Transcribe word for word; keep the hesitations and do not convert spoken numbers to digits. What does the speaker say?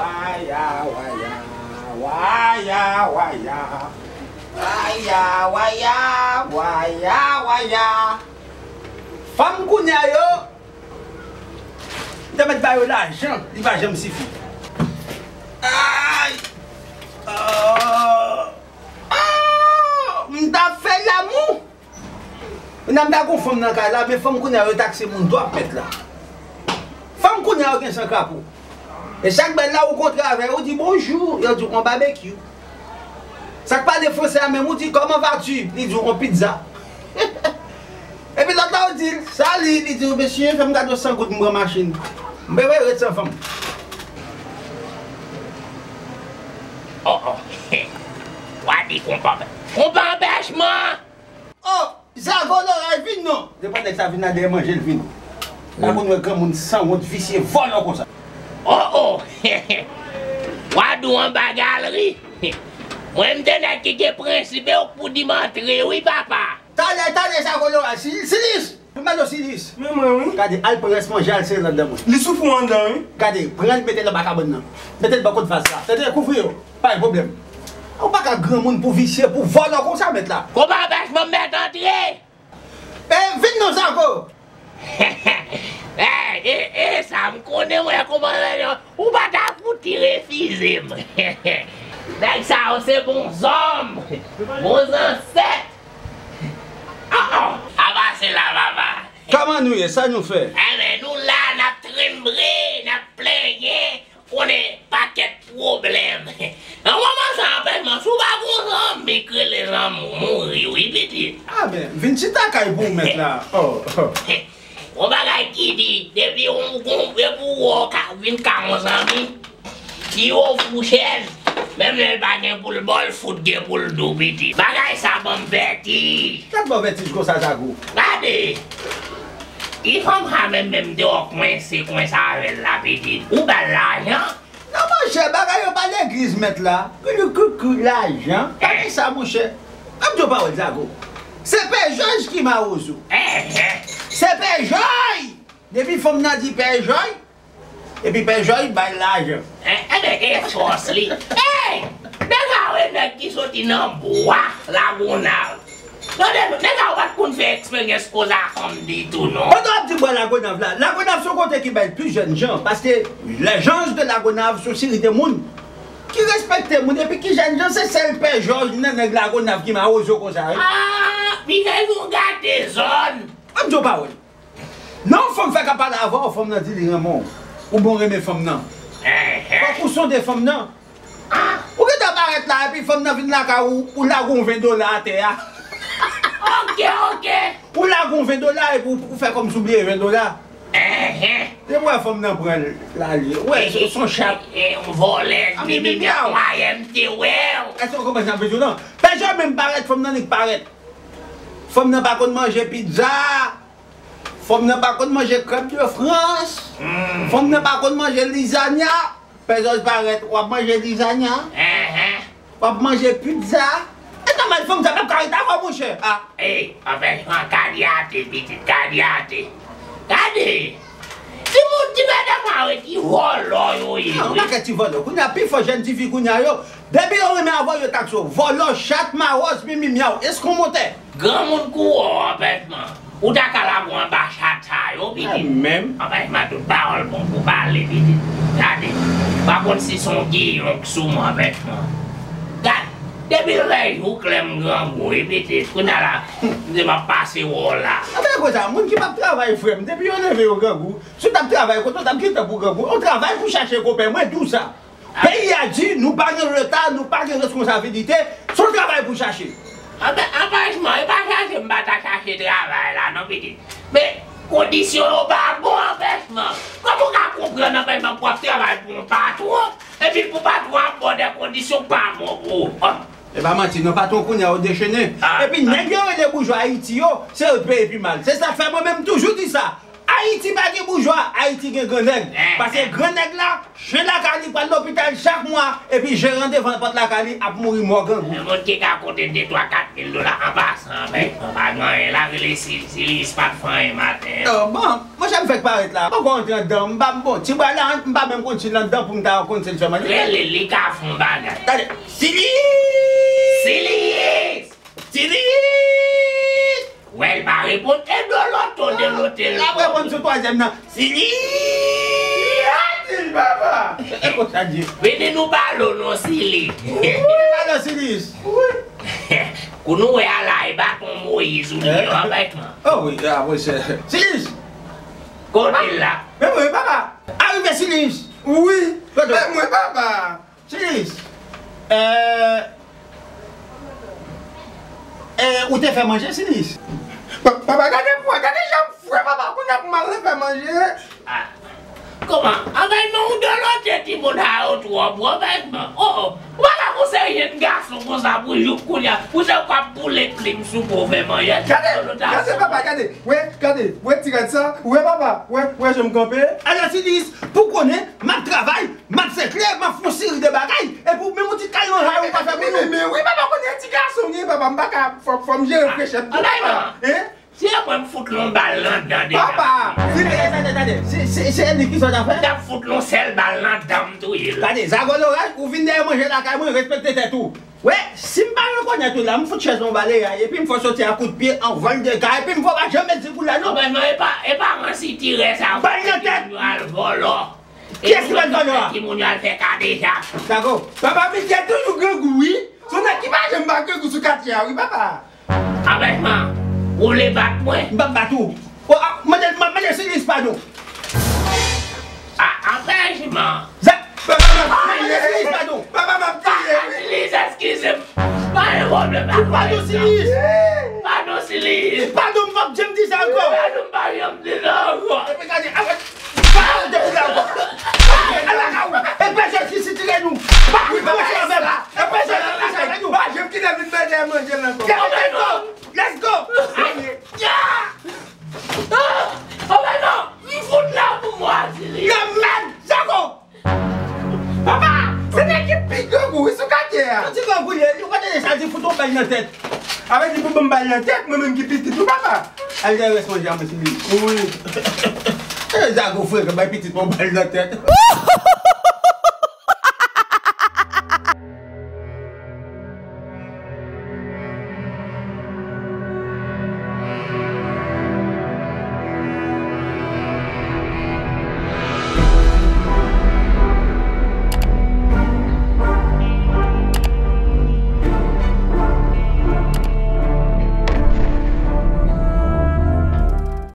Waya, waya, waya, waya. Waya, waya, waya, waya. Fanm kounye a yo, m te mèt ba yo lajan, li pa janm sifi. Ay! Oh! Oh! M t ap fè lanmou! Kounya m ta gon fanm nan kay la, men fanm kounya yo takse moun twòp mèt la. Fanm kounya yo gen san krapo. E chak bèl la ou kontre avè l, ou di bonjou, yo di w on babekyou. Sa k pale franse a menm, ou di comment vas-tu? Li di w on pizza. Epi lòt la ou di l sali, li di w mesye, fè m gade w san goud m pran machin. M bezwen ret san fanm. Oh, oh. Wa di konpa. Konpa anpèchman. Oh, Zago Loray vin non. Depi nèg sa vin la dèyè manje l vin. Pa konn wè granmoun sanwont visye vòlò konsa. Oh, oh. Wa di w anba galri. Mwen m te nèg ki gen prensip e w k pou di m antre wi papa. Talè, talè Zago Loray. Silis, Silis. Mwen mande w Silis. Men mwen wi. Gade, al pran rès manje al sere l anndan mwen. Li soufri anndan wi. Gade, pran l mete l anba kabann nan. Mete l bò kot vaz la. Tande, kouvri yo. Pa gen pwoblèm. Ou pa ka granmoun pou visye, pou vòlò konsa mèt la. Konpa anpèchman m mèt antre. E, vin non Zago. E, e, e, sa m konnen mwen kòman, ou pa ta fouti refize m. Nèg sa yo se bon zòm, bon zansèt. Oh, oh. Apa se la papa. Kòman nou ye? Sa nou fè? Enben, nou la, n ap trenbre, n ap plenyen. Konnen pakèt pwoblèm. Nan moman sa anpèchman, si w pa gon zanmi k rele zanmi w mouri wi pitit. Ah ben, vin chita kay pou w mèt la. Oh, oh. Yon bagay ki di, depi yon gon, depi w wè w ka vin ka yon zanmi, si w ofri w chèz, menm lè l pa gen pou l ba w l, fout gen pou l di w pitit. Bagay sa ban m vètij. Gad ban w vètij konsa, Zago. Gade. Ti fanm sa menm menm te wè w kwense kwensa avè l la pitit. Ou ba l lajan? Non monchè, bagay yo pa legliz mèt la. Kouloukoulou lajan. Gade sa monchè. M ap di w pawòl Zago. Se Pè Jòj ki mawozo. Se Pè Jòj. Depi fanm nan di Pè Jòj, epi Pè Jòj bay lajan. Enben e fòs li. Ey! Nèg a wè nèg ki soti nan bwa Lagonav. Tande, nèg sa yo pa t konn fè eksperyans koz a fanm ditou non. Pandan w ap di bwa Lagonav la, Lagonav se yon kote ki bay plis jèn jan, paske les gens de Lagonav se yon seri de moun ki respekte moun, epi ki jèn jan, se sèl Pè Jòj nan nèg Lagonav ki mawozo konsa wi. Ah, Michel nou gate zòn. Ap di w pawòl. Nan yon fanm fèk ap pale avè w, fanm nan di li renmen w. Oubyen w renmen fanm nan. Fòk ou sonde fanm nan. Ou gentan parèt la, epi fanm nan vin lakay ou, ou lage yon ven dola atè a. Ok, ok. Ou lage yon ven dola, epi ou, ou fè kòmsi w bliye ven dola. Enhen. Depi w wè fanm nan pran l, l ale. Ou wè, se, se yon chat. E, e, yon vòlè, a, mi, mi, mi, miaw. Mwayen m te wè w. Èske w konprann sa m vle di w lan? Pè Jòj menm parèt, fanm nan li k parèt. Fanm nan pa konn manje pizza. Fanm nan pa konn manje crêpe de France. Fanm nan pa konn manje lizanya. Pè Jòj parèt, w ap manje lizanya. Enhen. W ap manje pizza. E nòmal fanm sa p ap ka ret avè w monchè. Ah. Ey, anpèchman kadyate pitit, kadyate. Gade. Timoun, ti medam sa yo ki vòlò yo ye. Ah, yon pakèt ti vòlò. Kounye a pifò jèn tifi kounye a yo, depi yo renmen avè w, yo takse w. Vòlò, chat, mawòz, mimi myaw, eskonmotè. Granmoun kou wè w anpèchman. Ou ta ka lage w anba chat sa yo pitit. Menm. Anpèchman tout pawòl bon pou pale pitit. Gade. Pa konn si se yon giyon k sou mwen anpèchman. Gad. Depi l fè jou klè m grangou wi pitit. Kounye a la, m di m ap pase wè w la. Anben konsa, moun ki p ap travay frè m, depi yo leve yo grangou, si w t ap travay kote w t ap gen tan pou grangou, yon travay pou chache konpè, mwen di w sa. Peyi a di, nou pa gen leta, nou pa gen responsabilite, se yon travay pou chache. Anpè-, anpèchman, e pa chache m pa ta chache travay la non pitit. Men, kondisyon yo pa bon anpèchman. Kòman w ka konprann anpèchman pou w ap travay pou yon patwon, epi pou patwon ap ba w de kondisyon k pa bon pou ou? Ah. E pa manti non, patwon kounye a yo dechene. Ah. Epi nèg yo rele boujwa Ayiti yo, se yo k peye pi mal. Se sa k fè mwen menm m toujou di sa. Ayiti pa gen boujwa, Ayiti gen gran nèg. Paske gran nèg la, chen lakay li pral lopital chak mwa, epi jeran devan pòt lakay li ap mouri mò grangou. Yon moun ki ka konte de twa kat mil dola an pasan, men, pa gen anyen la, rele Sirius, Sirius pa t fè anyen maten. Oh, bon, monchè, m fèk parèt la. Poko antre anndan, m pa, bon, ti bwa la, m pa menm konn si l anndan pou m ta konn si l fè manje. Rele, li ka fè yon bagay. Tande, Sirius! Sirius! Sirius! Wè, l pa reponn. E doloto, delote l. L ap reponn sou twazyèm nan. Sirius! Di l, papa! E konsa di. Vini nou pale w non, Sirius. Pale w, Sirius. Kou nou wè a la, e baton Moyiz ou li yo, avèk mwen. Oh wi, a, monchè. Sirius! Kote l la? Men mwen, papa! Arive, Sirius! Wi, men mwen, papa! Sirius, eh, eh, ou te fè manje, Sirius? Pa- Papa, gade pou mwen, gade jan m fre, papa, kounye a pou m al fè manje. Ah. Kòman? Anvèyman, ou dolote timoun sa yo twòp, anvèyman. Oh, oh. Ou pa ka konn se jenn gason konsa pou jouk kounye a. Ou se ou k ap boule plim sou po fè manje. Gade, gade, papa, gade. Wè, gade, wè ti rad sa. Wè, papa, wè, wè jan m kanpe. Alò, Sirius, pou konnen, m ap travay, m ap sekle, m ap fè yon seri de bagay. Epi w menm yon ti kay nan hay ou pa fè pou nou. Men, men wi, papa, konnen ti gason m ye, papa, m pa ka, fò, fò m jere frechè m tou, papa. Hein? Si e mwen, m fout l yon bal nan dan deja. Papa! Tande, tande, tande. Se, se, se li ki sa w ta fè? M t ap fout l yon sèl bal nan dan m touye l. Tande, zago loray, ou vin dèyè manje lakay mwen, respekte tèt ou. Wè, si m pa rekonèt ou la, m fout chèz mwen bale a, epi m fè w soti a kout pye an vòl de ka, epi m fè w pa janm mezi kou la non. Anben non, e pa, e pa ransi tirè sa. Bal nan tèt. Yo al vòlò. Kiyès ki pral vòlò a? Timoun yo al fè kadejak. Dakò. Papa Michel toujou grangou wi. Se yon nèg ki pa janm pa grangou sou katye a wi papa. Anvèyman, ou vle bat mwen? M p ap bat ou. O, a, mande, m ap mande Sirius padon. A, anvèyman. Zak, papa m ap kriye. Mande Sirius padon. Papa m ap kriye wi. Sirius, eskize m. Pa gen pwoblèm. Padon, Sirius. Padon, Sirius. Padon, m p ap janm di sa ankò. Padon, m pa janm di sa ankò. Epi gade, avèk pa depi la ankò. Ala ka ou. E pèse ki sitire nou. Pa wi, pa wi, avè la. E pèse ki sitire nou. Pa janm kite vin mède manje la ankò. Let's go. Let's go. Aye. Ya! Ah! Anvèyman, m fout la pou mwa, Sirius. Nan mèd, Zago. Papa, se nèg ki pi grangou wi sou katye a. Yon ti grangou li ye, ou pa tande sa di fout yon bal nan tèt. Avè di pou ban m bal nan tèt, mwen menm ki pitit ou papa. Al dèyè rès manje a mwen Sirius. Wi. E Zago frekan bay pitit mwen bal nan tèt.